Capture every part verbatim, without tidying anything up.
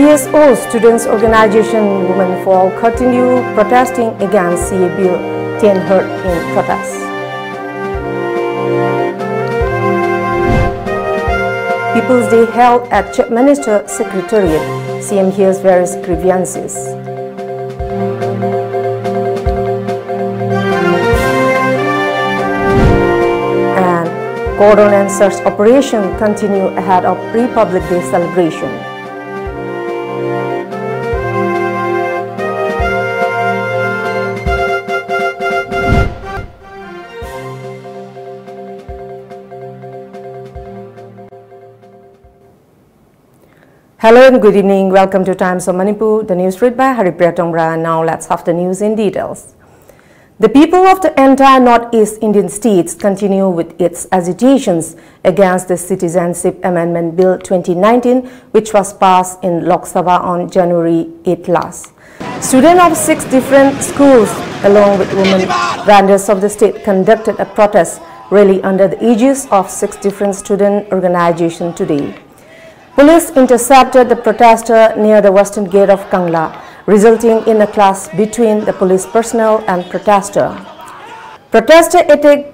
C S O Students Organization women for continue protesting against C A Bill ten held in protest. People's Day held at Chief Minister Secretariat. C M hears various grievances. And cordon and search operation continue ahead of Republic Day celebration. Hello and good evening. Welcome to Times of Manipur. The news read by Haripriya Tongbra. Now let's have the news in details. The people of the entire Northeast Indian states continue with its agitations against the Citizenship Amendment Bill twenty nineteen, which was passed in Lok Sabha on January eighth last. Students of six different schools, along with women vendors of the state, conducted a protest rally under the aegis of six different student organizations today. Police intercepted the protester near the western gate of Kangla, resulting in a clash between the police personnel and protester. Protester attacked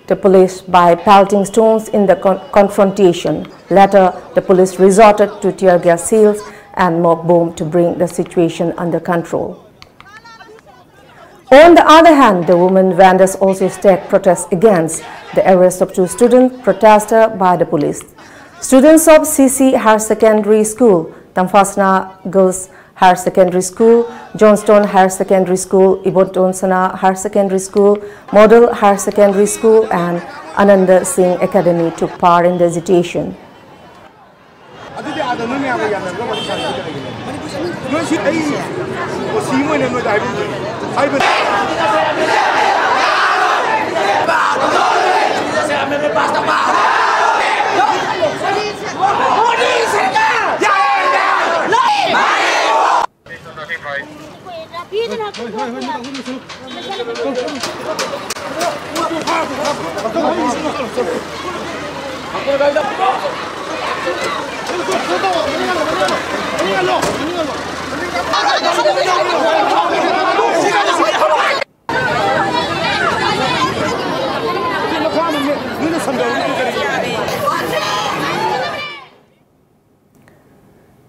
the police by pelting stones in the con- confrontation. Later, the police resorted to tear gas shells and mock bomb to bring the situation under control. On the other hand, the women vendors also staged protests against the arrest of two student protesters by the police. Students of C C Higher Secondary School, Tamfasna Girls Higher Secondary School, Johnstone Higher Secondary School, Ibotonsana Higher Secondary School, Model Higher Secondary School, and Ananda Singh Academy took part in the agitation. ꯑꯗꯨꯗꯤ ꯑꯥꯗ ꯅꯣꯏ ꯃꯌꯥꯝꯒ ꯌꯥꯅꯔꯒ ꯋꯥꯔꯤ ꯁꯥꯟꯅꯕ ꯀꯔꯤꯒꯤꯅꯣ? ꯅꯣꯏ ꯁꯤ ꯑꯩ ꯑꯣ ꯁꯤ ꯑꯣꯏꯅ ꯅꯣꯏꯗ ꯍꯥꯏꯕꯤꯌꯨ꯫ ꯍꯥꯏꯕ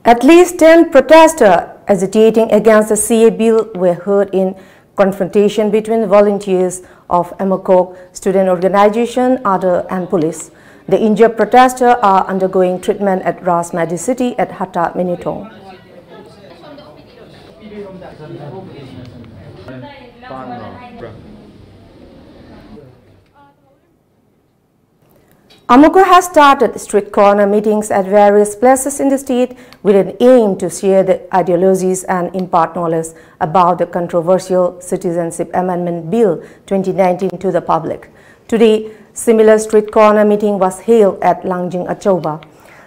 At least ten protesters agitating against the C A bill were hurt in confrontation between volunteers of Amukok student organization, ADAR, and police. The injured protesters are undergoing treatment at Ras Medicity at Hatta Minithong. Amukok has started street corner meetings at various places in the state with an aim to share the ideologies and impart knowledge about the controversial Citizenship Amendment Bill twenty nineteen to the public. Today, similar street corner meeting was held at Langjing Achauba.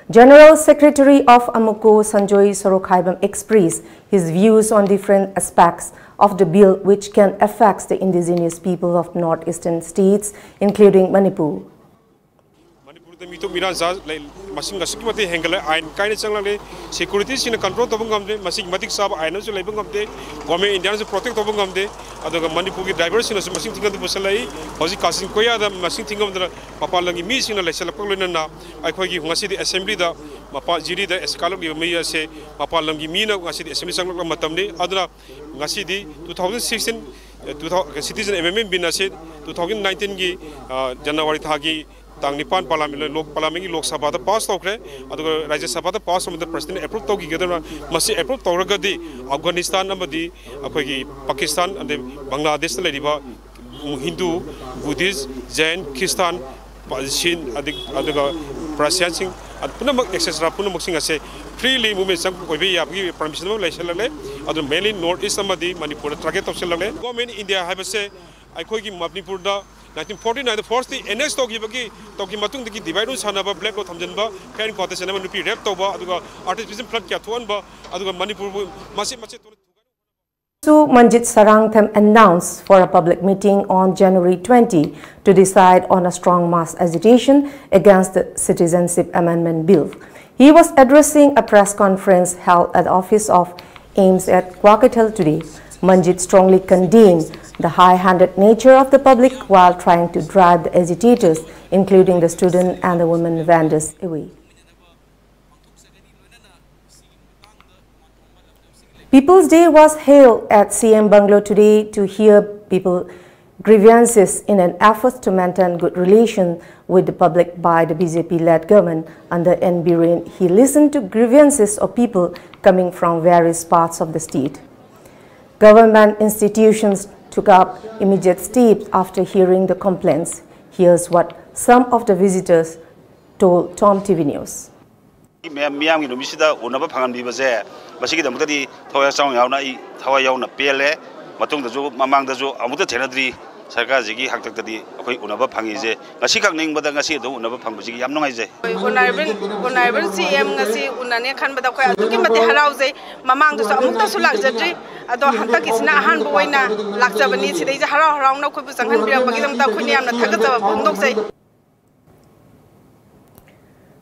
General Secretary of Amukok, Sanjoy Sorokhaibam, expressed his views on different aspects of the bill which can affect the indigenous people of northeastern states, including Manipur. ꯃꯅꯤꯄꯨꯔꯗ ꯃꯤꯇꯣꯞ ꯃꯤꯔꯥꯟ ꯆꯥ ꯂꯩ, ꯃꯁꯤꯡ ꯑꯁꯨꯛꯀꯤ ꯃꯇꯤꯛ ꯍꯦꯟꯒꯠꯂꯦ, ꯑꯥꯏꯟ ꯀꯥꯏꯅ ꯆꯪꯂꯛꯂꯦ, ꯁꯦꯀ꯭ꯌꯨꯔꯤꯇꯤꯁꯤꯡꯅ control ꯇꯧꯕ ꯉꯝꯗ꯭ꯔꯦ, ꯃꯁꯤꯒꯤ ꯃꯇꯤꯛ ꯆꯥꯕ ꯑꯥꯏꯟ ꯑꯃꯁꯨ ꯂꯩꯕ ꯉꯝꯗꯦ, ꯒꯣꯔꯃꯦꯟ ꯏꯟꯗꯤꯌꯥꯅꯁꯨ ꯄ꯭ꯔꯣꯇꯦꯛ ꯇꯧꯕ ꯉꯝꯗꯦ, ꯑꯗꯨꯒ ꯃꯅꯤꯄꯨꯔꯒꯤ ꯗ꯭ꯔꯥꯏꯚꯔꯁꯤꯡꯅꯁꯨ ꯃꯁꯤꯡ ꯊꯤꯉꯝꯗ ꯄꯨꯁꯜꯂꯛꯏ꯫ ꯍꯧꯖꯤꯛ ꯀꯥꯆꯤꯟ ꯀꯣꯌꯥꯗ ꯃꯁꯤꯡ ꯊꯤꯉꯝꯗꯅ ꯃꯄꯥꯟ ꯂꯝꯒꯤ ꯃꯤꯁꯤꯡꯅ ꯂꯩꯁꯜꯂꯛꯄꯒ ꯂꯣꯏꯅꯅ ꯑꯩꯈꯣꯏꯒꯤ ꯉꯁꯤꯗꯤ ꯑꯦꯁꯦꯝꯕ꯭ꯂꯤꯗ ꯃꯄꯥꯟ ꯖꯤꯔꯤꯗ ꯑꯦꯁ ꯀꯥꯂꯛꯂꯤꯕ ꯃꯤ ꯑꯁꯦ ꯃꯄꯥꯟ ꯂꯝꯒꯤ ꯃꯤꯅ ꯉꯁꯤꯗꯤ ꯑꯦꯁꯦꯝꯕ꯭ꯂꯤ ꯆꯪꯂꯛꯄ ꯃꯇꯝꯅꯤ꯫ ꯑꯗꯨꯅ ꯉꯁꯤꯗꯤ two thousand sixteen, ꯑ, two thousand, Citizen Amendment Bill ꯑꯁꯤ two thousand nineteenꯒꯤ, ꯑ, ꯖꯅꯋꯥꯔꯤ ꯊꯥꯒꯤ ꯇꯥꯡ ꯅꯤꯄꯥꯟ ꯄꯥꯔꯂꯥꯃꯦꯟ, ꯂꯣꯛ, ꯄꯥꯔꯂꯥꯃꯦꯟꯒꯤ ꯂꯣꯛ ꯁꯚꯥꯗ ꯄꯥꯁ ꯇꯧꯈ꯭ꯔꯦ꯫ ꯑꯗꯨꯒ ꯔꯥꯖ꯭ꯌ ꯁꯚꯥꯗ ꯄꯥꯁ ꯇꯧꯕꯗ ꯄ꯭ꯔꯁꯤꯗꯦꯟ ꯑꯦꯄ꯭ꯔꯨꯞ ꯇꯧꯈꯤꯒꯗꯕ꯫ ꯃꯁꯤ ꯑꯦꯄ꯭ꯔꯨꯞ ꯇꯧꯔꯒꯗꯤ ꯑꯐꯒꯥꯅꯤꯁꯇꯥꯟ ꯑꯃꯗꯤ ꯑꯩꯈꯣꯏꯒꯤ ꯄꯥꯀꯤꯁꯇꯥꯟ ꯑꯗꯩ ꯕꯪꯒ꯭ꯂꯥꯗꯦꯁꯇ ꯂꯩꯔꯤꯕ ꯍꯤꯟꯗꯨ, ꯕꯨꯙꯤꯁ, ꯖꯩꯟ, ꯈ꯭ꯔꯤꯁꯇꯥꯟ, ꯄ-, ꯁꯤꯟ, ꯑꯗꯩ-, ꯑꯗꯨꯒ ꯄ꯭ꯔꯁꯤꯌꯥꯟꯁꯤꯡ, ꯑꯗꯨ ꯄꯨꯝꯅꯃꯛ, et cetera ꯄꯨꯝꯅꯃꯛꯁꯤꯡ ꯑꯁꯦ freely movement ꯆꯪ ꯑꯣꯏꯕ ꯌꯥꯕꯒꯤ permission ꯑꯃ ꯂꯩꯁꯜꯂꯛꯂꯦ꯫ ꯑꯗꯨꯅ mainly North East ꯑꯃꯗꯤ ꯃꯅꯤꯄꯨꯔꯗ target ꯇꯧꯁꯤꯜꯂꯛꯂꯦ꯫ Government India ꯍꯥꯏꯕꯁꯦ ꯑꯩꯈꯣꯏꯒꯤ ꯃꯅꯤꯄꯨꯔꯗ nineteen forty nineꯗ firstly annex ꯇꯧꯈꯤꯕꯒꯤ, ꯇꯧꯈꯤꯕ ꯃꯇꯨꯡꯗꯒꯤ divide and rule ꯁꯥꯟꯅꯕ, black law ꯊꯝꯖꯤꯟꯕ, crime contestation ꯑꯃ ꯅꯨꯄꯤ rape ꯇꯧꯕ, ꯑꯗꯨꯒ artificial flood ꯀꯌꯥ ꯊꯣꯛꯍꯟꯕ, ꯑꯗꯨꯒ ꯃꯅꯤꯄꯨꯔꯕꯨ ꯃꯆꯦꯠ ꯃꯆꯦꯠ ꯊꯣꯛꯅ Su Manjit Sarangthem announced for a public meeting on January twenty to decide on a strong mass agitation against the Citizenship Amendment Bill. He was addressing a press conference held at the office of AIMS at Kwakeithel today. Manjit strongly condemned the high-handed nature of the public while trying to drive the agitators, including the student and the women vendors, away. People's Day was held at C M Bungalow today to hear people grievances in an effort to maintain good relation with the public by the B J P-led government under N Biren. He listened to grievances of people coming from various parts of the state. Government institutions took up immediate steps after hearing the complaints. Here's what some of the visitors told Tom T V News. ꯃꯌꯥꯝ ꯃꯤꯌꯥꯝꯒꯤ ꯅꯨꯃꯤꯠꯁꯤꯗ ꯎꯅꯕ ꯐꯪꯍꯟꯕꯤꯕꯁꯦ, ꯃꯁꯤꯒꯤꯗꯃꯛꯇꯗꯤ ꯊꯋꯥꯏ ꯍꯛꯆꯥꯡ ꯌꯥꯎꯅ ꯑꯩ ꯊꯋꯥꯏ ꯌꯥꯎꯅ ꯄꯦꯜꯂꯦ꯫ ꯃꯇꯨꯡꯗꯁꯨ, ꯃꯃꯥꯡꯗꯁꯨ ꯑꯃꯨꯛꯇ ꯊꯦꯡꯅꯗ꯭ꯔꯤ꯫ ꯁꯔꯀꯥꯔꯁꯤꯒꯤ ꯍꯥꯛꯇꯛꯇꯗꯤ ꯑꯩꯈꯣꯏ ꯎꯅꯕ ꯐꯪꯉꯤꯁꯦ, ꯉꯁꯤꯈꯛ ꯅꯤꯡꯕꯗ ꯉꯁꯤ ꯑꯗꯨꯝ ꯎꯅꯕ ꯐꯪꯕꯁꯤꯒꯤ ꯌꯥꯝ ꯅꯨꯡꯉꯥꯏꯖꯩ꯫ ꯑꯣꯅꯔꯦꯕꯜ, ꯑꯣꯅꯔꯦꯕꯜ ꯁꯤ ꯑꯦꯝ ꯉꯁꯤ ꯎꯅꯅꯦ ꯈꯟꯕꯗ ꯑꯩꯈꯣꯏ ꯑꯗꯨꯛꯀꯤ ꯃꯇꯤꯛ ꯍꯔꯥꯎꯖꯩ꯫ ꯃꯃꯥꯡꯗꯁꯨ ꯑꯃꯨꯛꯇꯁꯨ ꯂꯥꯛꯆꯗ꯭ꯔꯤ, ꯑꯗꯣ ꯍꯟꯗꯛꯀꯤꯁꯤꯅ ꯑꯍꯥꯟꯕ ꯑꯣꯏꯅ ꯂꯥꯛꯆꯕꯅꯤ꯫ ꯁꯤꯗꯩꯁꯤꯗ ꯍꯔꯥꯎ ꯍꯔꯥꯎꯅ ꯑꯩꯈꯣꯏꯕꯨ ꯆꯪꯍꯟꯕꯤꯔꯛꯄꯒꯤꯗꯃꯛꯇ ꯑꯩꯈꯣꯏꯅ ꯌꯥꯝꯅ ꯊꯥꯒꯠꯆꯕ ꯐꯣꯡꯗꯣꯛꯆꯩ꯫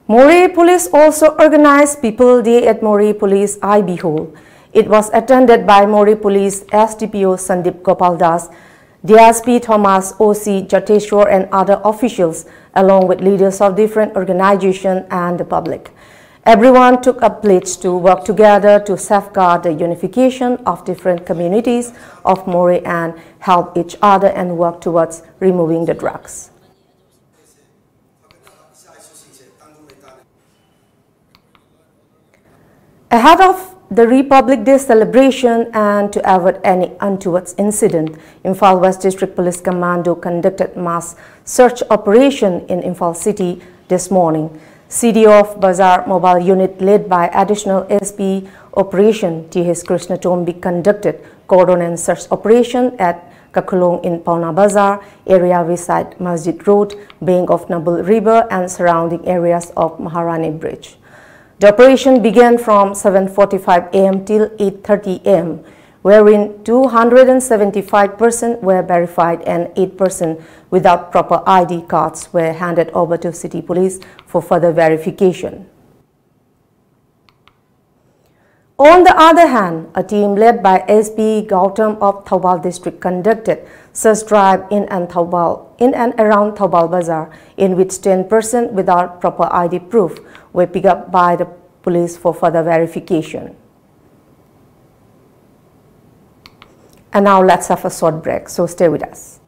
Moreh Police also organized People Day at Moreh Police I B Hall. It was attended by Moreh Police S D P O Sandeep Gopal Das, D S P Thomas, O C Jateshwar and other officials, along with leaders of different organizations and the public. Everyone took a pledge to work together to safeguard the unification of different communities of Moreh and help each other and work towards removing the drugs. Ahead of the Republic Day celebration and to avoid any untoward incident, Imphal West District Police Commando conducted mass search operation in Imphal City this morning. C D O of Bazar Mobile Unit led by Additional S P Operation T H Krishna Tombi conducted cordon and search operation at Kakhulong in Paona Bazar area beside Masjid Road, bank of Nabul River and surrounding areas of Maharani Bridge. The operation began from seven forty-five A M till eight thirty A M, wherein two hundred seventy-five percent were verified and eight percent without proper I D cards were handed over to city police for further verification. On the other hand, a team led by S P Gautam of Thoubal district conducted search drive in and Thoubal, in and around Thoubal Bazar, in which ten percent without proper I D proof were picked up by the police for further verification. And now let's have a short break, so stay with us.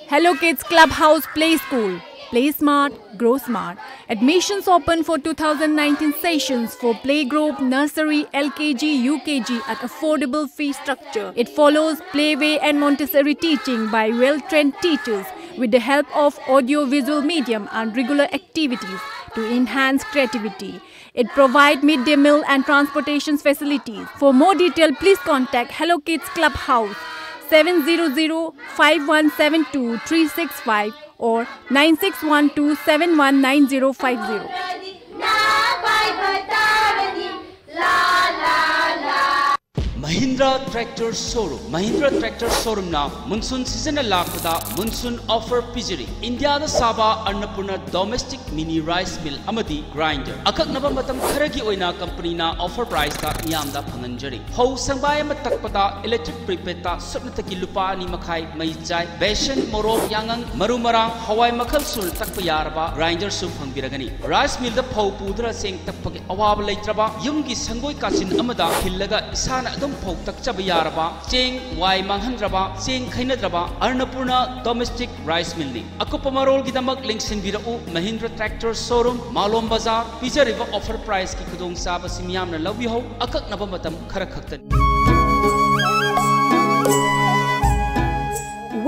Hello Kids Clubhouse Play School. Play smart, grow smart. Admissions open for two thousand nineteen sessions for playgroup, nursery, L K G, U K G at affordable fee structure. It follows playway and Montessori teaching by well-trained teachers with the help of audio-visual medium and regular activities to enhance creativity. It provides midday meal and transportation facilities. For more detail, please contact Hello Kids Clubhouse, seven zero zero five one seven two three six five or nine six one two seven one nine zero five zero. Mahindra Tractor Showroom. Mahindra Tractor Showroomꯅ monsoon seasonꯅ ꯂꯥꯛꯄꯗ monsoon offer ꯄꯤꯖꯔꯤ꯫ ꯏꯟꯗꯤꯌꯥꯗ ꯁꯥꯕ ꯑꯟꯅꯄꯨꯔꯅ domestic mini rice mill ꯑꯃꯗꯤ grinder ꯑꯀꯛꯅꯕ ꯃꯇꯝ ꯈꯔꯒꯤ ꯑꯣꯏꯅ ꯀꯝꯄꯅꯤꯅ offer priceꯇ ꯃꯤꯌꯥꯝꯗ ꯐꯪꯍꯟꯖꯔꯤ꯫ ꯐꯧ ꯁꯪꯕꯥꯏ ꯑꯃ ꯇꯛꯄꯗ electric preparedꯇ ꯁꯨꯞꯅꯇꯒꯤ ꯂꯨꯄꯥ ꯑꯅꯤ ꯃꯈꯥꯏ ꯃꯩ ꯆꯥꯏ꯫ ꯕꯦꯁꯟ, ꯃꯣꯔꯣꯛ, ꯌꯥꯉꯪ, ꯃꯔꯨ ꯃꯔꯥꯡ, ꯍꯋꯥꯏ ꯃꯈꯜ ꯁꯨꯅ ꯇꯛꯄ ꯌꯥꯔꯕ grinderꯁꯨ ꯐꯪꯕꯤꯔꯒꯅꯤ꯫ Rice millꯗ ꯐꯧ ꯄꯨꯗꯨꯅ ꯆꯦꯡ ꯇꯛꯄꯒꯤ ꯑꯋꯥꯕ ꯂꯩꯇ꯭ꯔꯕ, ꯌꯨꯝꯒꯤ ꯁꯪꯒꯣꯏ ꯀꯥꯆꯤꯟ ꯑꯃꯗ ꯈꯤꯜꯂꯒ ꯏꯁꯥꯅ ꯑꯗꯨꯝ ꯐꯧ ꯇꯛꯆꯕ ꯌꯥꯔꯕ, ꯆꯦꯡ ꯋꯥꯏ ꯃꯥꯡꯍꯟꯗ꯭ꯔꯕ, ꯆꯦꯡ ꯈꯩꯅꯗ꯭ꯔꯕ ꯑꯟꯅꯄꯨꯔꯅ domestic rice millꯅꯤ꯫ ꯑꯀꯨꯞꯄ ꯃꯔꯣꯜꯒꯤꯗꯃꯛ ꯂꯦꯡꯁꯤꯟꯕꯤꯔꯛꯎ Mahindra Tractor Showroom, ꯃꯥꯂꯣꯝ ꯕꯖꯥꯔ꯫ ꯄꯤꯖꯔꯤꯕ offer priceꯀꯤ ꯈꯨꯗꯣꯡꯆꯥꯕꯁꯤ ꯃꯤꯌꯥꯝꯅ ꯂꯧꯕꯤꯍꯧ꯫ ꯑꯀꯛꯅꯕ ꯃꯇꯝ ꯈꯔ ꯈꯛꯇꯅꯤ꯫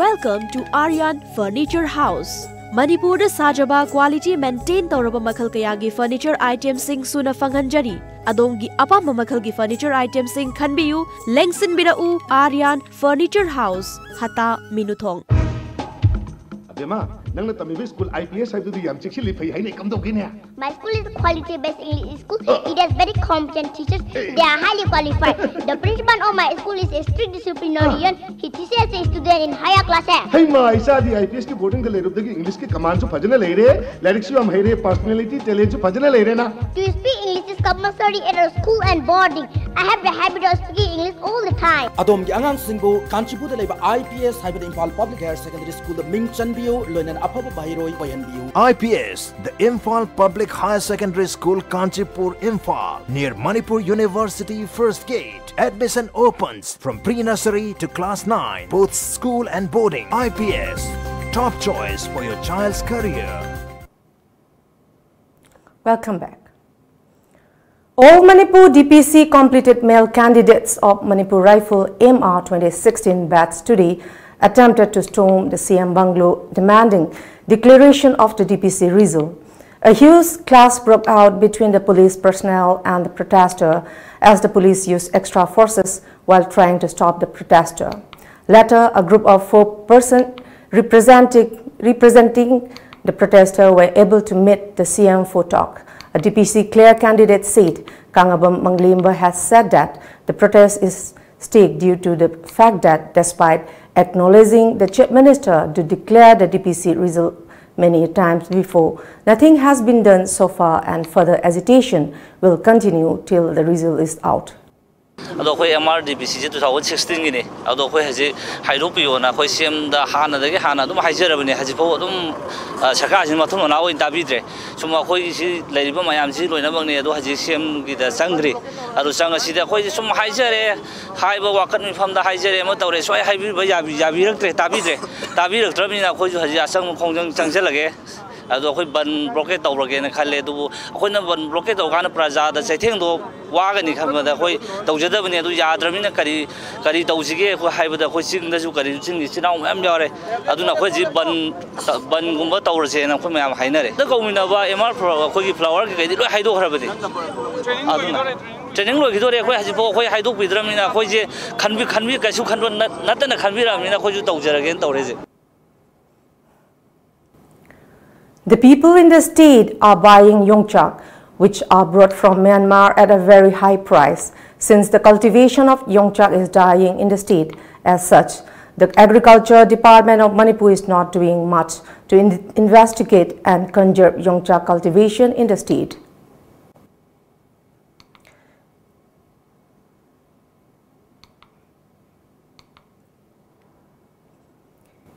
Welcome to Aryan Furniture House. ꯃꯅꯤꯄꯨꯔꯗ ꯁꯥꯖꯕ quality maintain ꯇꯧꯔꯕ ꯃꯈꯜ ꯀꯌꯥꯒꯤ furniture itemꯁꯤꯡ ꯁꯨꯅ ꯐꯪꯍꯟꯖꯔꯤ꯫ ꯑꯗꯣꯝꯒꯤ ꯑꯄꯥꯝꯕ ꯃꯈꯜꯒꯤ furniture itemꯁꯤꯡ ꯈꯟꯕꯤꯌꯨ, ꯂꯦꯡꯁꯤꯟꯕꯤꯔꯛꯎ Aryan Furniture House, ꯍꯇꯥ, ꯃꯤꯅꯨꯊꯣꯡ꯫ ꯑꯕꯦꯝꯃ, ꯅꯪꯅ ꯇꯝꯃꯤꯕ ꯁ꯭ꯀꯨꯜ ꯑꯥꯏ ꯄꯤ ꯑꯦꯁ ꯍꯥꯏꯕꯗꯨꯗꯤ ꯌꯥꯝ ꯆꯦꯛꯁꯤꯜꯂꯤ, ꯐꯩ ꯍꯥꯏꯅ ꯀꯝꯗꯧꯒꯦꯅꯦ? My school is a quality-based English school. It has very competent teachers. They are highly qualified. The principal of my school is a strict disciplinarian. He teaches the student in higher class. ꯍꯩꯃꯥ, ꯏꯆꯥꯗꯤ I P ꯑꯦꯁꯀꯤ ꯕꯣꯔꯗꯤꯡꯗ ꯂꯩꯔꯨꯕꯗꯒꯤ ꯏꯪꯂꯤꯁꯀꯤ ꯀꯃꯥꯟꯁꯨ ꯐꯖꯅ ꯂꯩꯔꯦ, ꯂꯥꯏꯔꯤꯛꯁꯨ ꯌꯥꯝ ꯍꯩꯔꯦ, personality, ꯇꯦꯂꯦꯟꯁꯨ ꯐꯖꯅ ꯂꯩꯔꯦꯅ꯫ To speak English is compulsory at our school and boarding. I have the habit of speaking English all the time. ꯑꯗꯣꯝꯒꯤ ꯑꯉꯥꯡꯁꯤꯡꯕꯨ ꯀꯥꯟꯆꯤꯄꯨꯔꯗ ꯂꯩꯕ ꯑꯥꯏ ꯄꯤ ꯑꯦꯁ ꯍꯥꯏꯕꯗ ꯏꯝꯐꯥꯜ ꯄꯕ꯭ꯂꯤꯛ ꯍꯥꯌꯔ ꯁꯦꯀꯦꯟꯗꯔꯤ ꯁ꯭ꯀꯨꯜꯗ ꯃꯤꯡ ꯆꯟꯕꯤꯌꯨ, ꯂꯣꯏꯅꯅ ꯑꯐꯕ ꯃꯍꯩꯔꯣꯏ ꯑꯣꯏꯍꯟꯕꯤꯌꯨ꯫ I P S, the Imphal Public Higher Secondary School, Kanchipur, Imphal, near Manipur University First Gate. Admission opens from pre-nursery to class nine, both school and boarding. I P S, top choice for your child's career. Welcome back. All Manipur D P C completed male candidates of Manipur Rifle M R twenty sixteen batch today attempted to storm the C M bungalow, demanding declaration of the D P C result. A huge clash broke out between the police personnel and the protester as the police used extra forces while trying to stop the protester. Later, a group of four persons representing, representing the protester were able to meet the C M for talk. A D P C clear candidate said Kangabam Manglimba has said that the protest is stayed due to the fact that, despite acknowledging the Chief Minister to declare the D P C result many times before, nothing has been done so far, and further agitation will continue till the result is out. ꯑꯗꯣ ꯑꯩꯈꯣꯏ M R D ꯄꯤ ꯁꯤꯁꯦ two thousand ꯁꯤꯛꯁꯇꯤꯟꯒꯤꯅꯤ꯫ ꯑꯗꯣ ꯑꯩꯈꯣꯏ ꯍꯧꯖꯤꯛ ꯍꯥꯏꯗꯣꯛꯄꯤꯌꯣꯅ ꯑꯩꯈꯣꯏ ꯁꯤ ꯑꯦꯝꯗ ꯍꯥꯟꯅꯗꯒꯤ, ꯍꯥꯟꯅ ꯑꯗꯨꯝ ꯍꯥꯏꯖꯔꯕꯅꯤ꯫ ꯍꯧꯖꯤꯛꯐꯥꯎ ꯑꯗꯨꯝ, ꯑ, ꯁꯔꯀꯥꯔꯁꯤꯅ ꯃꯊꯧ ꯃꯅꯥ ꯑꯣꯏꯅ ꯇꯥꯕꯤꯗ꯭ꯔꯦ꯫ ꯁꯨꯝ ꯑꯩꯈꯣꯏꯒꯤ ꯁꯤ ꯂꯩꯔꯤꯕ ꯃꯌꯥꯝꯁꯤ ꯂꯣꯏꯅꯃꯛꯅꯤ꯫ ꯑꯗꯣ ꯍꯧꯖꯤꯛ ꯁꯤ ꯑꯦꯝꯒꯤꯗ ꯆꯪꯈ꯭ꯔꯤ꯫ ꯑꯗꯣ ꯆꯪꯉꯁꯤꯗ ꯑꯩꯈꯣꯏꯁꯦ ꯁꯨꯝ ꯍꯥꯏꯖꯔꯦ, ꯍꯥꯏꯕ ꯋꯥꯀꯠ ꯃꯤꯐꯝꯗ ꯍꯥꯏꯖꯔꯦ, ꯑꯃ ꯇꯧꯔꯦ, ꯁꯨꯡꯍꯥꯏ ꯍꯥꯏꯕꯤꯕ ꯌꯥꯕꯤ-, ꯌꯥꯕꯤꯔꯛꯇ꯭ꯔꯦ, ꯇꯥꯕꯤꯗ꯭ꯔꯦ꯫ ꯇꯥꯕꯤꯔꯛꯇ꯭ꯔꯕꯅꯤꯅ ꯑꯩꯈꯣꯏꯁꯨ ꯍꯧꯖꯤꯛ ꯑꯆꯪꯕ ꯈꯣꯡꯖꯪ ꯆꯪꯁꯤꯜꯂꯒꯦ꯫ ꯑꯗꯣ ꯑꯩꯈꯣꯏ ꯕꯟ ꯕ꯭ꯂꯣꯀꯦꯠ ꯇꯧꯔꯒꯦꯅ ꯈꯜꯂꯦ꯫ ꯑꯗꯨꯕꯨ ꯑꯩꯈꯣꯏꯅ ꯕꯟ ꯕ꯭ꯂꯣꯀꯦꯠ ꯇꯧꯔꯀꯥꯟꯗ ꯄ꯭ꯔꯖꯥꯗ ꯆꯩꯊꯦꯡꯗꯣ ꯋꯥꯒꯅꯤ ꯈꯟꯕꯗ ꯑꯩꯈꯣꯏ ꯇꯧꯖꯗꯕꯅꯤ꯫ ꯑꯗꯨ ꯌꯥꯗ꯭ꯔꯕꯅꯤꯅ ꯀꯔꯤ, ꯀꯔꯤ ꯇꯧꯁꯤꯒꯦ ꯑꯩꯈꯣꯏ ꯍꯥꯏꯕꯗ, ꯑꯩꯈꯣꯏ ꯆꯤꯡꯗꯁꯨ ꯀꯔꯤ, ꯆꯤꯡꯒꯤ ꯏꯆꯤꯜ ꯏꯅꯥꯎ ꯃꯌꯥꯝ ꯌꯥꯎꯔꯦ꯫ ꯑꯗꯨꯅ ꯑꯩꯈꯣꯏ ꯍꯧꯖꯤꯛ ꯕꯟ, ꯕꯟꯒꯨꯝꯕ ꯇꯧꯔꯁꯦꯅ ꯑꯩꯈꯣꯏ ꯃꯌꯥꯝ ꯍꯥꯏꯅꯔꯦ꯫ ꯍꯟꯗꯛ ꯀꯧꯃꯤꯟꯅꯕ ꯑꯦꯝ ꯑꯥꯔ ꯐ꯭ꯂꯥꯋꯔ, ꯑꯩꯈꯣꯏꯒꯤ ꯐ꯭ꯂꯥꯋꯔ ꯀꯩꯀꯩꯗꯤ ꯂꯣꯏ ꯍꯥꯏꯗꯣꯛꯈ꯭ꯔꯕꯅꯤ꯫ ꯑꯗꯨꯅ ꯇ꯭ꯔꯦꯅꯤꯡ ꯂꯣꯏꯈꯤꯗꯣꯔꯦ꯫ ꯑꯩꯈꯣꯏ ꯍꯧꯖꯤꯛꯐꯥꯎ ꯑꯩꯈꯣꯏ ꯍꯥꯏꯗꯣꯛꯄꯤꯗ꯭ꯔꯕꯅꯤꯅ ꯑꯩꯈꯣꯏꯁꯦ ꯈꯟꯕꯤ-, ꯈꯟꯕꯤ-, ꯀꯩꯁꯨ ꯈꯟꯕ ꯅꯠ-, ꯅꯠꯇꯅ ꯈꯟꯕꯤꯔꯛꯑꯕꯅꯤꯅ ꯑꯩꯈꯣꯏꯁꯨ ꯇꯧꯖꯔꯒꯦꯅ ꯇꯧꯔꯦ ꯍꯧꯖꯤꯛ꯫ The people in the state are buying yongchak, which are brought from Myanmar at a very high price, since the cultivation of yongchak is dying in the state. As such, the Agriculture Department of Manipur is not doing much to in- investigate and conserve yongchak cultivation in the state.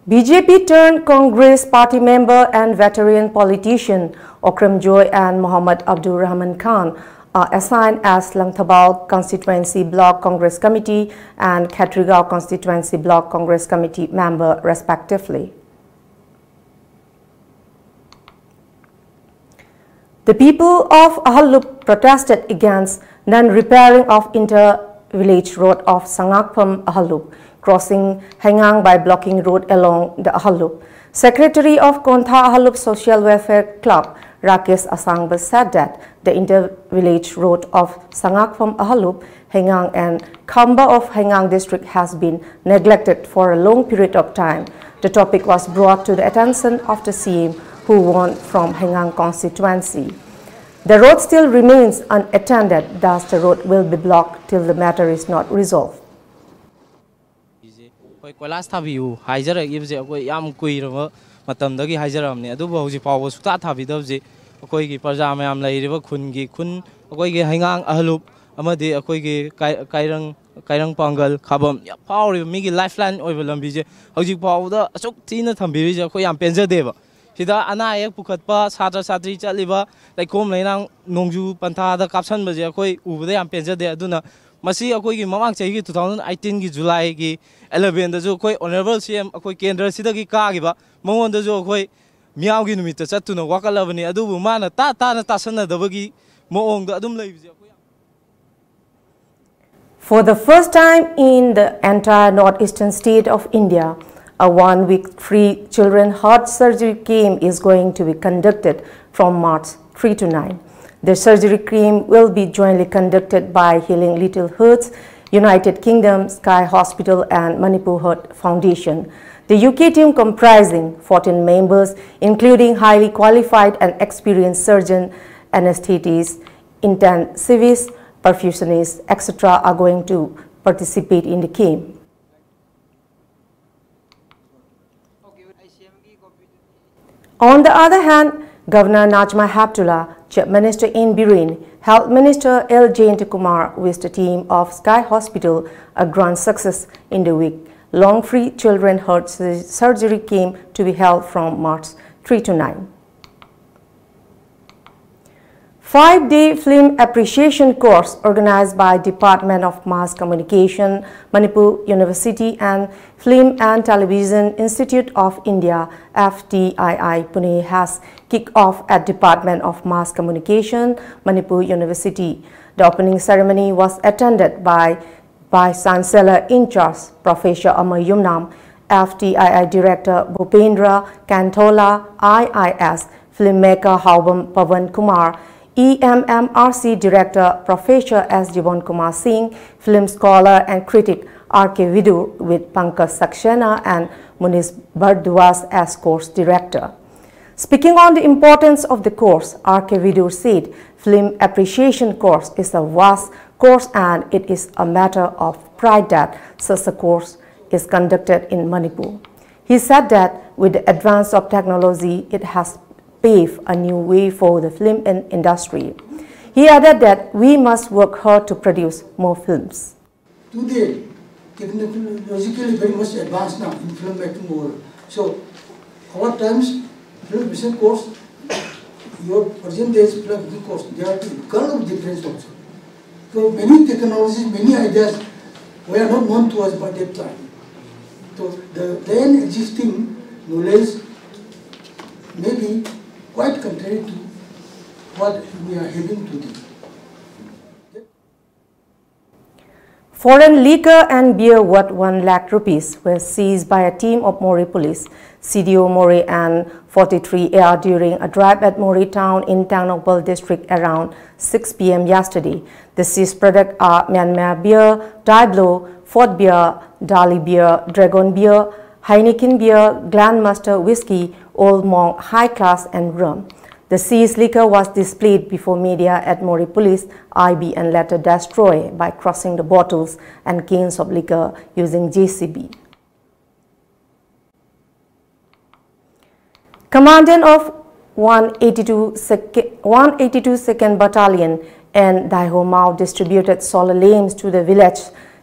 B J P turned Congress party member and veteran politician Okram Joy and Mohammad Abdul Rahman Khan are assigned as Langthabal Constituency Block Congress Committee and Khatrigao Constituency Block Congress Committee member, respectively. The people of Ahalup protested against non-repairing of inter-village road of Sangakpham Ahalup, crossing Haingang by blocking road along the Ahalup. Secretary of Kontha Ahalup Social Welfare Club, Rakesh Asangba, said that the inter-village road of Sangakpham Ahalup, Haingang and Khamba of Haingang district has been neglected for a long period of time. The topic was brought to the attention of the C M, who won from Haingang constituency. The road still remains unattended, thus the road will be blocked till the matter is not resolved. ꯑꯩꯈꯣꯏ ꯀꯣꯏꯂꯥꯁ ꯊꯥꯕꯤꯌꯨ ꯍꯥꯏꯖꯔꯛꯏꯕꯁꯦ ꯑꯩꯈꯣꯏ ꯌꯥꯝ ꯀꯨꯏꯔꯕ ꯃꯇꯝꯗꯒꯤ ꯍꯥꯏꯖꯔꯛꯑꯕꯅꯤ꯫ ꯑꯗꯨꯕꯨ ꯍꯧꯖꯤꯛ ꯐꯥꯎꯕ ꯁꯨꯛꯊꯥ ꯊꯥꯕꯤꯗꯕꯁꯤ ꯑꯩꯈꯣꯏꯒꯤ ꯄ꯭ꯔꯖꯥ ꯃꯌꯥꯝ ꯂꯩꯔꯤꯕ ꯈꯨꯟꯒꯤ ꯈꯨꯟ ꯑꯩꯈꯣꯏꯒꯤ ꯍꯩꯉꯥꯡ ꯑꯍꯂꯨꯞ ꯑꯃꯗꯤ ꯑꯩꯈꯣꯏꯒꯤ ꯀꯥꯏ- ꯀꯥꯏꯔꯪ ꯀꯥꯏꯔꯪ ꯄꯥꯡꯒꯜ ꯈꯥꯕꯝ ꯌꯥꯝ ꯐꯥꯎꯔꯤꯕ ꯃꯤꯒꯤ ꯂꯥꯏꯐ ꯂꯥꯏꯟ ꯑꯣꯏꯕ ꯂꯝꯕꯤꯁꯦ ꯍꯧꯖꯤꯛ ꯐꯥꯎꯕꯗ ꯑꯁꯨꯛ ꯊꯤꯅ ꯊꯝꯕꯤꯔꯤꯁꯦ ꯑꯩꯈꯣꯏ ꯌꯥꯝ ꯄꯦꯟꯖꯗꯦꯕ꯫ ꯁꯤꯗ ꯑꯅꯥ ꯑꯌꯦꯛ ꯄꯨꯈꯠꯄ, ꯁꯥꯇ꯭ꯔ ꯁꯥꯇ꯭ꯔꯤ ꯆꯠꯂꯤꯕ, ꯂꯩꯈꯣꯝ ꯂꯩꯅꯥꯡ ꯅꯣꯡꯖꯨ ꯄꯟꯊꯥꯗ ꯀꯥꯞꯁꯟꯕꯁꯦ ꯑꯩꯈꯣꯏ ꯎꯕꯗ ꯌꯥꯝ ꯄꯦꯟꯖꯗꯦ꯫ ꯑꯗꯨꯅ ꯃꯁꯤ ꯑꯩꯈꯣꯏꯒꯤ ꯃꯃꯥꯡ ꯆꯍꯤꯒꯤ two thousand eighteenꯒꯤ Julyꯒꯤ elevenꯗꯁꯨ ꯑꯩꯈꯣꯏ Honourable C M ꯑꯩꯈꯣꯏ ꯀꯦꯟꯗ꯭ꯔꯁꯤꯗꯒꯤ ꯀꯥꯈꯤꯕ ꯃꯉꯣꯟꯗꯁꯨ ꯑꯩꯈꯣꯏ ꯃꯤꯌꯥꯝꯒꯤ ꯅꯨꯃꯤꯠꯇ ꯆꯠꯇꯨꯅ ꯋꯥꯀꯠꯂꯕꯅꯤ꯫ ꯑꯗꯨꯕꯨ ꯃꯥꯅ ꯇꯥ ꯇꯥꯅ ꯇꯥꯁꯟꯅꯗꯕꯒꯤ ꯃꯑꯣꯡꯗ ꯑꯗꯨꯝ ꯂꯩꯕꯁꯦ ꯑꯩꯈꯣꯏ ꯌꯥꯝ For the first time in the entire northeastern state of India, a one-week free children heart surgery camp is going to be conducted from March three to nine. The surgery camp will be jointly conducted by Healing Little Hearts United Kingdom, Sky Hospital and Manipur Heart Foundation. The U K team, comprising fourteen members, including highly qualified and experienced surgeon, anesthetists, intensivists, perfusionists, et cetera, are going to participate in the camp. On the other hand, Governor Najma Heptulla, Chief Minister N Biren, Health Minister L Jayantakumar wished the team of Sky Hospital a grand success in the week-long free children heart surgery camp to be held from March three to nine. Five-day film appreciation course organized by Department of Mass Communication, Manipur University and Film and Television Institute of India, F T I I, Pune has kicked off at Department of Mass Communication, Manipur University. The opening ceremony was attended by Vice Chancellor in charge, Professor Amar Yumnam, F T I I Director Bhupendra Kanthola, I I S, filmmaker Haobam Pawan Kumar, E M M R C Director Professor S Jiwan Kumar Singh, film scholar and critic R K Vidur, with Pankaj Saxena and Munish Bhardwaj as course director. Speaking on the importance of the course, R K Vidur said, film appreciation course is a vast course and it is a matter of pride that such a course is conducted in Manipur. He said that with the advance of technology, it has paved a new way for the film in- industry. He added that we must work hard to produce more films. Today, technologically very much advanced now in filmmaking world. So, our times, film mission course, your present days film mission course, there are gulf of difference also. So many technologies, many ideas were not known to us by that time. So the then existing knowledge may be quite contrary to what we are having today. Foreign liquor and beer worth one lakh rupees were seized by a team of Moreh Police, C D O Moreh and forty-three A R during a drive at Moreh town in Tengnoupal district around six P M yesterday. The seized products are Myanmar beer, Diablo, Fort beer, Dali beer, Dragon beer, Heineken beer, Grandmaster whiskey, Old Monk High Class, and rum. The seized liquor was displayed before media at Moreh Police I B and later destroyed by crushing the bottles and cans of liquor using J C B. Commandant of one eighty-two sec-, one eighty-two second Battalion and Daiho Mao distributed solar lamps to the village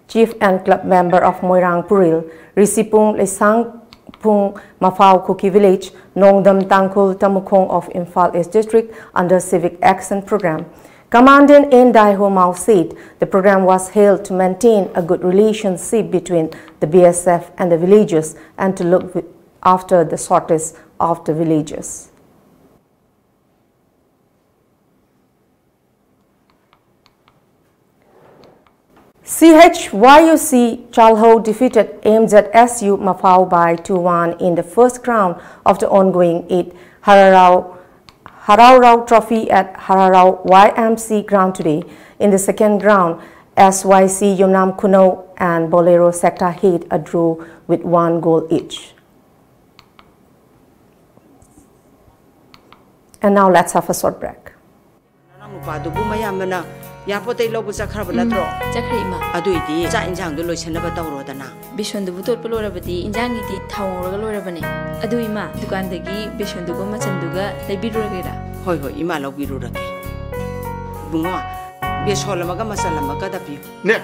chief and club member of Moirang Puril, Risipung Lesangpung Mafao Kuki village, Nongdam Tangkhul Tamukhong of Imphal East District under Civic Action Program. Commandant N Daiho Mao said the program was held to maintain a good relationship between the B S F and the villagers and to look wi-, after the shortage of the villagers. C H Y U C Chalho defeated M Z S U Mafao by two one in the first round of the ongoing eight Hararao Haraorao Trophy at Haraorao Y M C ground today. In the second round, S Y C Yumnam Khunou and Bolero Sector hit a draw with one goal each. And now let's have a short break. ꯅꯅꯥꯎ ꯅꯨꯄꯥꯗꯨꯕꯨ ꯃꯌꯥꯝꯕꯅ ꯌꯥꯄꯣꯠꯇꯩ ꯂꯧꯕ ꯆꯠꯈ꯭ꯔꯕ ꯅꯠꯇ꯭ꯔꯣ? ꯆꯠꯈ꯭ꯔꯦ, ꯏꯃꯥ꯫ ꯑꯗꯨꯏꯗꯤ ꯆꯥꯛ ꯏꯟꯁꯥꯡꯗꯣ ꯂꯣꯏꯁꯤꯟꯅꯕ ꯇꯧꯔꯣꯗꯅ꯫ ꯕꯦꯁꯣꯟꯗꯨꯕꯨ ꯇꯣꯠꯄ ꯂꯣꯏꯔꯕꯗꯤ ꯏꯟꯖꯥꯡꯒꯤꯗꯤ ꯊꯥꯎ ꯉꯧꯔꯒ ꯂꯣꯏꯔꯕꯅꯦ꯫ ꯑꯗꯨ, ꯏꯃꯥ, ꯗꯨꯀꯥꯟꯗꯒꯤ ꯕꯦꯁꯣꯟꯗꯨꯒ ꯃꯆꯟꯗꯨꯒ ꯂꯩꯕꯤꯔꯨꯔꯒꯦꯔꯥ? ꯍꯣꯏ, ꯍꯣꯏ, ꯏꯃꯥ ꯂꯧꯕꯤꯔꯨꯔꯒꯦ꯫ ꯏꯕꯨꯡꯉꯣ, ꯕꯦꯁꯣꯟ ꯑꯃꯒ ꯃꯆꯜ ꯑꯃꯒꯗ ꯄꯤꯌꯨ꯫ ꯅꯦ,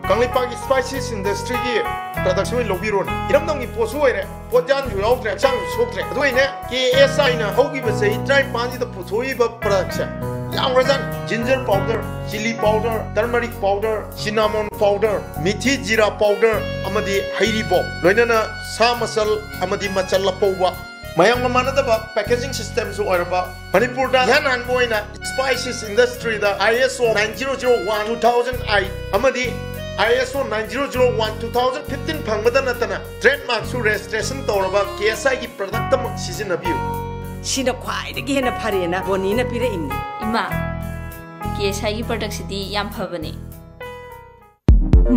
ꯀꯪꯂꯩꯄꯥꯛꯀꯤ Spices Industryꯒꯤ product ꯑꯣꯏꯅ ꯂꯧꯕꯤꯔꯣꯅꯦ꯫ ꯏꯔꯝꯗꯝꯒꯤ ꯄꯣꯠꯁꯨ ꯑꯣꯏꯔꯦ, ꯄꯣꯠꯌꯥꯟꯁꯨ ꯌꯥꯎꯗ꯭ꯔꯦ, ꯍꯛꯆꯥꯡꯁꯨ ꯁꯣꯛꯇ꯭ꯔꯦ꯫ ꯑꯗꯨ ꯑꯩꯅꯦ, K S Iꯅ ꯍꯧꯈꯤꯕ ꯆꯍꯤ ꯇꯔꯥꯅꯤꯄꯥꯟꯁꯤꯗ ꯄꯨꯊꯣꯛꯏꯕ productꯁꯦ ꯌꯥꯝꯈ꯭ꯔꯖꯥꯠꯅꯤ꯫ Ginger powder, chilli powder, turmeric powder, cinnamon powder, ꯃꯤꯊꯤ ꯖꯤꯔꯥ powder ꯑꯃꯗꯤ ꯍꯩꯔꯤꯕꯣꯞ, ꯂꯣꯏꯅꯅ ꯁꯥ ꯃꯆꯜ ꯑꯃꯗꯤ ꯃꯆꯜ ꯑꯄꯧꯕ꯫ ꯃꯌꯥꯝꯒ ꯃꯥꯟꯅꯗꯕ packaging systemꯁꯨ ꯑꯣꯏꯔꯕ, ꯃꯅꯤꯄꯨꯔꯗ ꯏꯍꯥꯟ ꯍꯥꯟꯕ ꯑꯣꯏꯅ Spices Industryꯗ I S O nine zero zero one two thousand eight ꯑꯃꯗꯤ I S O nine zero zero one two thousand fifteen ꯐꯪꯕꯗ ꯅꯠꯇꯅ trademarkꯁꯨ registration ꯇꯧꯔꯕ K S Iꯒꯤ product ꯑꯃ ꯁꯤꯖꯤꯟꯅꯕꯤꯌꯨ꯫ ꯁꯤꯅ ꯈ꯭ꯋꯥꯏꯗꯒꯤ ꯍꯦꯟꯅ ꯐꯔꯦꯅ ꯕꯣꯅꯤꯅ ꯄꯤꯔꯛꯏꯅꯤ꯫ ꯏꯃꯥ, ꯀꯦ ꯑꯦꯁ ꯑꯥꯏꯒꯤ ꯄ꯭ꯔꯗꯛꯁꯤꯗꯤ ꯌꯥꯝ ꯐꯕꯅꯦ꯫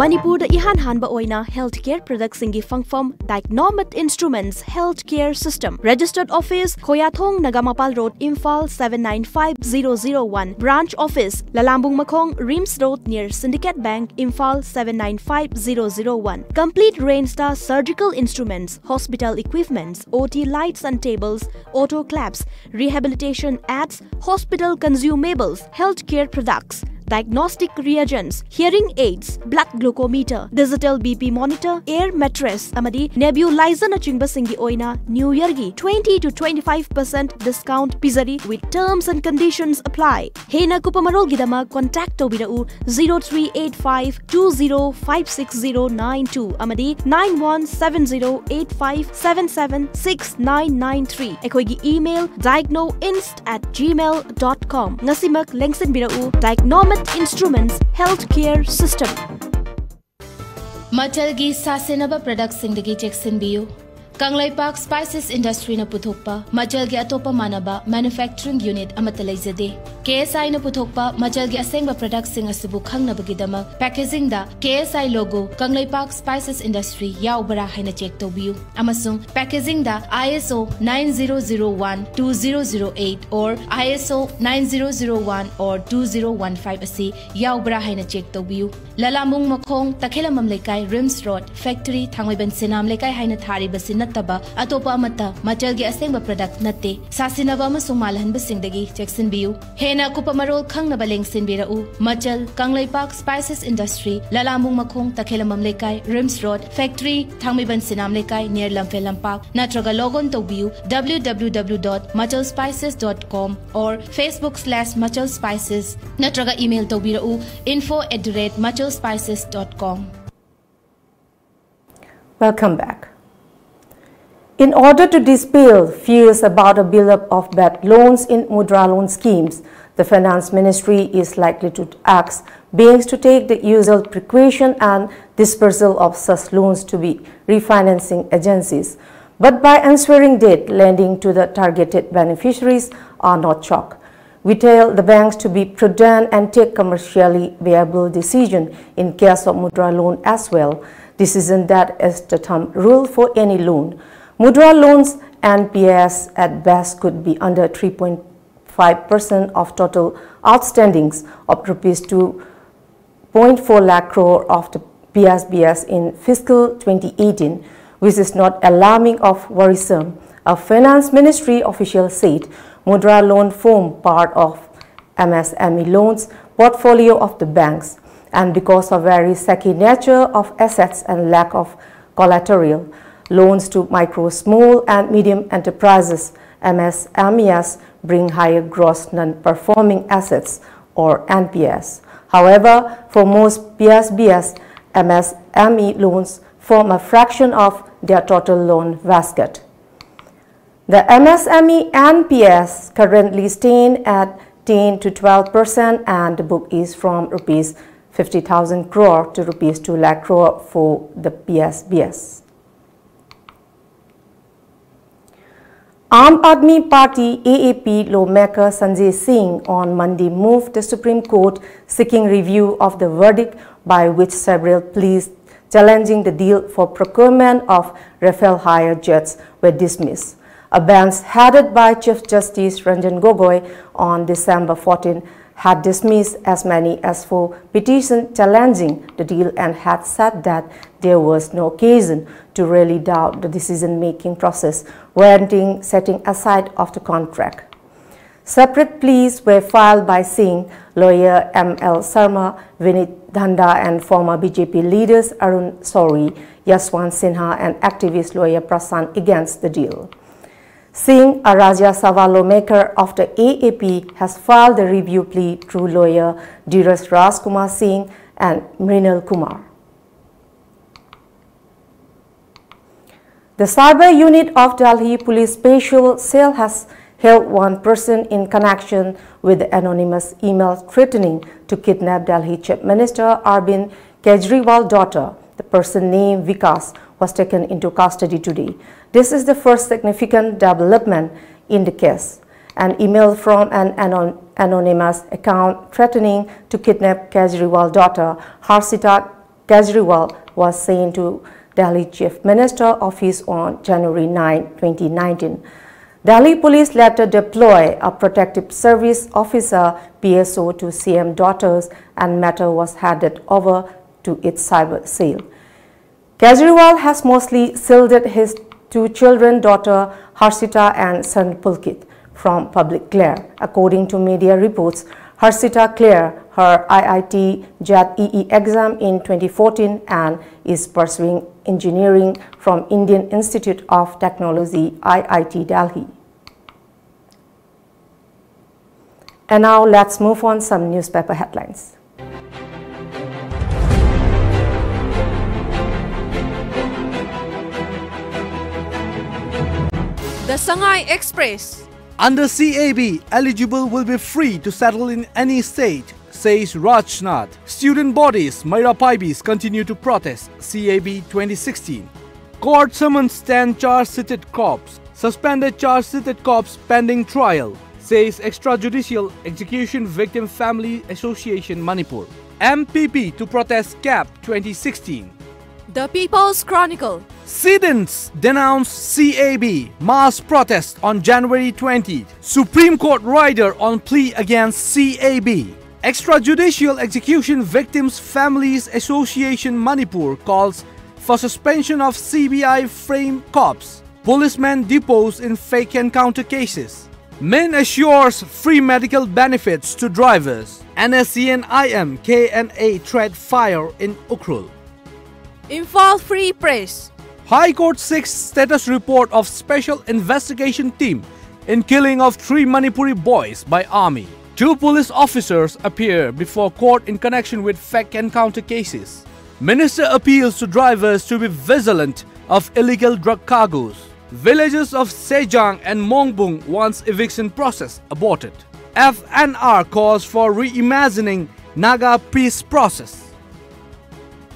ꯃꯅꯤꯄꯨꯔꯗ ꯏꯍꯥꯟ ꯍꯥꯟꯕ ꯑꯣꯏꯅ healthcare productꯁꯤꯡꯒꯤ ꯐꯪꯐꯝ Dicnomate Instruments Healthcare System, registered office, Khoyathong Nagamapal road, Imphal seven nine five zero zero one, branch office, Lalambung Makhong, RIMS road near Syndicate Bank, Imphal seven nine five zero zero one꯫ Complete rangeꯇ surgical instruments, hospital equipments, O T lights and tables, autoclaves, rehabilitation aids, hospital consumables, healthcare products, diagnostic reagents, hearing aids, blood glucometer, digital B P monitor, air mattress ꯑꯃꯗꯤ nebulizerꯅꯆꯤꯡꯕꯁꯤꯡꯒꯤ ꯑꯣꯏꯅ New Yearꯒꯤ twenty to twenty-five percent discount ꯄꯤꯖꯔꯤ, with terms and conditions apply꯫ ꯍꯦꯟꯅ ꯀꯨꯞꯄ ꯃꯔꯣꯜꯒꯤꯗꯃꯛ contact ꯇꯧꯕꯤꯔꯛꯎ zero three eight five two zero five six zero nine two ꯑꯃꯗꯤ nine one seven zero eight five seven seven six nine nine three꯫ ꯑꯩꯈꯣꯏꯒꯤ email dicnoinst at gmail dot com꯫ ꯉꯁꯤꯃꯛ ꯂꯦꯡꯁꯤꯟꯕꯤꯔꯛꯎ Dicnomate Instruments Healthcare System꯫ ꯃꯆꯜꯒꯤ ꯁꯥꯁꯤꯟꯅꯕ ꯄ꯭ꯔꯗꯛꯁꯤꯡꯗꯒꯤ ꯆꯦꯛꯁꯤꯟꯕꯤꯌꯨ꯫ ꯀꯪꯂꯩꯄꯥꯛ spices ꯏꯟꯗꯁꯇ꯭ꯔꯤꯅ ꯄꯨꯊꯣꯛꯄ ꯃꯆꯜꯒꯤ ꯑꯇꯣꯞꯄ ꯃꯥꯟꯅꯕ ꯃꯦꯅꯨꯐꯦꯛꯆꯔꯤꯡ ꯌꯨꯅꯤꯠ ꯑꯃꯠꯇ ꯂꯩꯖꯗꯦ꯫ ꯀꯦ ꯑꯦꯁ ꯑꯥꯏꯅ ꯄꯨꯊꯣꯛꯄ ꯃꯆꯜꯒꯤ ꯑꯁꯦꯡꯕ ꯄ꯭ꯔꯗꯛꯁꯤꯡ ꯑꯁꯤꯕꯨ ꯈꯪꯅꯕꯒꯤꯗꯃꯛ ꯄꯦꯀꯦꯖꯤꯡꯗ ꯀꯦ ꯑꯦꯁ ꯑꯥꯏ ꯂꯣꯒꯣ, ꯀꯪꯂꯩꯄꯥꯛ ꯁ꯭ꯄꯥꯏꯁꯦꯁ ꯏꯟꯗꯁꯇ꯭ꯔꯤ ꯌꯥꯎꯕ꯭ꯔꯥ ꯍꯥꯏꯅ ꯆꯦꯛ ꯇꯧꯕꯤꯌꯨ꯫ ꯑꯃꯁꯨꯡ ꯄꯦꯀꯦꯖꯤꯡꯗ I S O nine zero zero one two zero zero eight or I S O nine zero zero one or two zero one five ꯑꯁꯤ ꯌꯥꯎꯕ꯭ꯔꯥ ꯍꯥꯏꯅ ꯆꯦꯛ ꯇꯧꯕꯤꯌꯨ꯫ ꯂꯂꯥꯃꯨꯡ ꯃꯈꯣꯡ, ꯇꯈꯦꯂꯝꯕꯝ ꯂꯩꯀꯥꯏ, ꯔꯤꯝꯁ ꯔꯣꯗ, ꯐꯦꯛꯇꯔꯤ, ꯊꯥꯡꯃꯩꯕꯟ ꯁꯤꯅꯥꯝ ꯂꯩꯀꯥꯏ ꯍꯥꯏꯅ ꯊꯥꯔꯤꯕꯁꯤ ꯅꯠꯇꯕ ꯑꯇꯣꯞꯄ ꯑꯃꯠꯇ ꯃꯆꯜꯒꯤ ꯑꯁꯦꯡꯕ ꯄ꯭ꯔꯗꯛ ꯅꯠꯇꯦ꯫ ꯁꯥꯁꯤꯟꯅꯕ ꯑꯃꯁꯨꯡ ꯃꯥꯜꯍꯟꯕꯁꯤꯡꯗꯒꯤ ꯆꯦꯛꯁꯤꯟꯕꯤꯌꯨ꯫ ꯍꯦꯟꯅ ꯑꯀꯨꯞꯄ ꯃꯔꯣꯜ ꯈꯪꯅꯕ ꯂꯦꯡꯁꯤꯟꯕꯤꯔꯛꯎ꯫ ꯃꯆꯜ, ꯀꯪꯂꯩꯄꯥꯛ ꯁ꯭ꯄꯥꯏꯁꯦꯁ ꯏꯟꯗꯁꯇ꯭ꯔꯤ, ꯂꯂꯥꯃꯨꯡ ꯃꯈꯣꯡ, ꯇꯈꯦꯂꯝꯕꯝ ꯂꯩꯀꯥꯏ, ꯔꯤꯝꯁ ꯔꯣꯗ, ꯐꯦꯛꯇꯔꯤ, ꯊꯥꯡꯃꯩꯕꯟ ꯁꯤꯅꯥꯝ ꯂꯩꯀꯥꯏ, near ꯂꯝꯐꯦꯜ ꯂꯝꯄꯥꯛ, ꯅꯠꯇ꯭ꯔꯒ log on ꯇꯧꯕꯤꯌꯨ W W W dot machal spices dot com or Facebook slash machal spices, ꯅꯠꯇ꯭ꯔꯒ email ꯇꯧꯕꯤꯔꯛꯎ info at the rate machal spices dot com꯫ Welcome back. In order to dispel fears about a buildup of bad loans in Mudra loan schemes, the Finance Ministry is likely to ask banks to take the usual precaution and dispersal of such loans to be refinancing agencies. But by ensuring that lending to the targeted beneficiaries are not choked, We tell the banks to be prudent and take commercially viable decision in case of mudra loan as well. Decision that is the thumb rule for any loan. Mudra loans N P S at best could be under three point five percent of total outstandings of rupees two point four lakh crore of the P S B S in fiscal twenty eighteen, which is not alarming or worrisome. A finance ministry official said mudra loan form part of M S M E loans portfolio of the banks, and because of very shaky nature of assets and lack of collateral, loans to micro, small and medium enterprises, M S M Es, bring higher gross non-performing assets or N P S. However, for most P S B S, M S M E loans form a fraction of their total loan basket. The M S M E N P S currently stand at ten to twelve percent, and the book is from rupees fifty thousand crore to rupees two lakh crore for the P S B S. Aam Aadmi Party, A A P, lawmaker Sanjay Singh on Monday moved the Supreme Court seeking review of the verdict by which several pleas challenging the deal for procurement of Rafale hire jets were dismissed. A bench headed by Chief Justice Ranjan Gogoi on December fourteen had dismissed as many as four petitions challenging the deal and had said that there was no occasion to really doubt the decision-making process warranting setting aside of the contract. Separate pleas were filed by Singh, lawyer M L Sharma, Vineet Dhanda, and former B J P leaders Arun Shourie, Yashwant Sinha, and activist lawyer Prashant against the deal. Singh, a Rajya Sabha lawmaker of the A A P, has filed the review plea through lawyer Dheeraj Rajkumar Singh and Mrinal Kumar. The cyber unit of Delhi Police Special Cell has held one person in connection with the anonymous email threatening to kidnap Delhi Chief Minister Arvind Kejriwal's daughter. The person named Vikas was taken into custody today. This is the first significant development in the case. An email from an anon- anonymous account threatening to kidnap Kejriwal's daughter, Harshita Kejriwal, was sent to Delhi Chief Minister office on January nine, twenty nineteen. Delhi police later deploy a protective service officer, P S O, to C M daughters, and matter was handed over to its cyber cell. Kejriwal has mostly shielded his two children, daughter Harshita and son Pulkit, from public glare. According to media reports, Harshita cleared her I I T JEE exam in twenty fourteen and is pursuing engineering from Indian Institute of Technology, I I T Delhi. And now let's move on some newspaper headlines. The Sangai Express. Under C A B, eligible will be free to settle in any state, says Rajnath. Student bodies, Meira Paibis continue to protest C A B twenty sixteen. Court summons ten charge-sheeted cops. Suspended charge-sheeted cops pending trial, says Extrajudicial Execution Victim Family Association Manipur. M P P to protest CAB twenty sixteen. The People's Chronicle. Students denounce C A B mass protest on January twentieth. Supreme Court rider on plea against C A B. Extrajudicial Execution Victims Families Association Manipur calls for suspension of C B I frame cops. Policemen deposed in fake encounter cases. Min assures free medical benefits to drivers. N S C N I M K N A threat fire in Ukhrul. Imphal Free Press. High Court seeks status report of Special Investigation Team in killing of three Manipuri boys by army. Two police officers appear before court in connection with fake encounter cases. Minister appeals to drivers to be vigilant of illegal drug cargoes. Villagers of Sejang and Mongbung wants eviction process aborted. F N R calls for reimagining Naga peace process.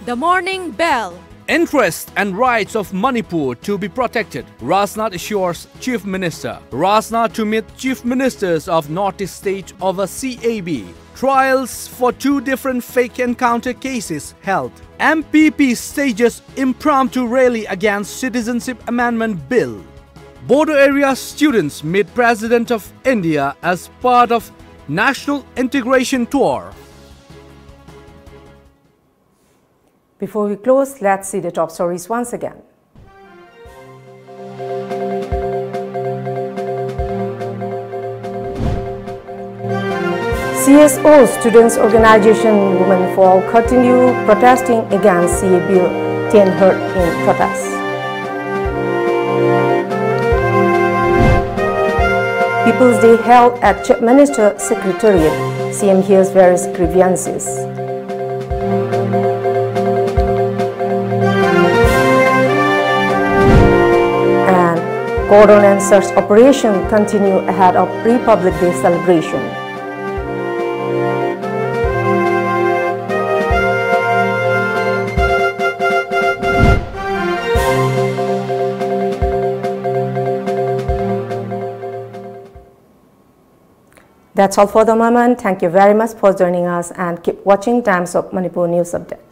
The Morning Bell. Interests and rights of Manipur to be protected, Rajnath assures Chief Minister. Rajnath to meet Chief Ministers of Northeast state over C A B. Trials for two different fake encounter cases held. M P P stages impromptu rally against Citizenship Amendment Bill. Bodo area students meet President of India as part of National Integration Tour. Before we close, let's see the top stories once again. C S O, Students Organization, Women for All continue protesting against C A A Bill, ten hurt in protests. People's Day held at Chief Minister Secretariat, C M hears various grievances. And cordon and search operation continue ahead of Republic Day celebration. That's all for the moment. Thank you very much for joining us and keep watching Times of Manipur News Update.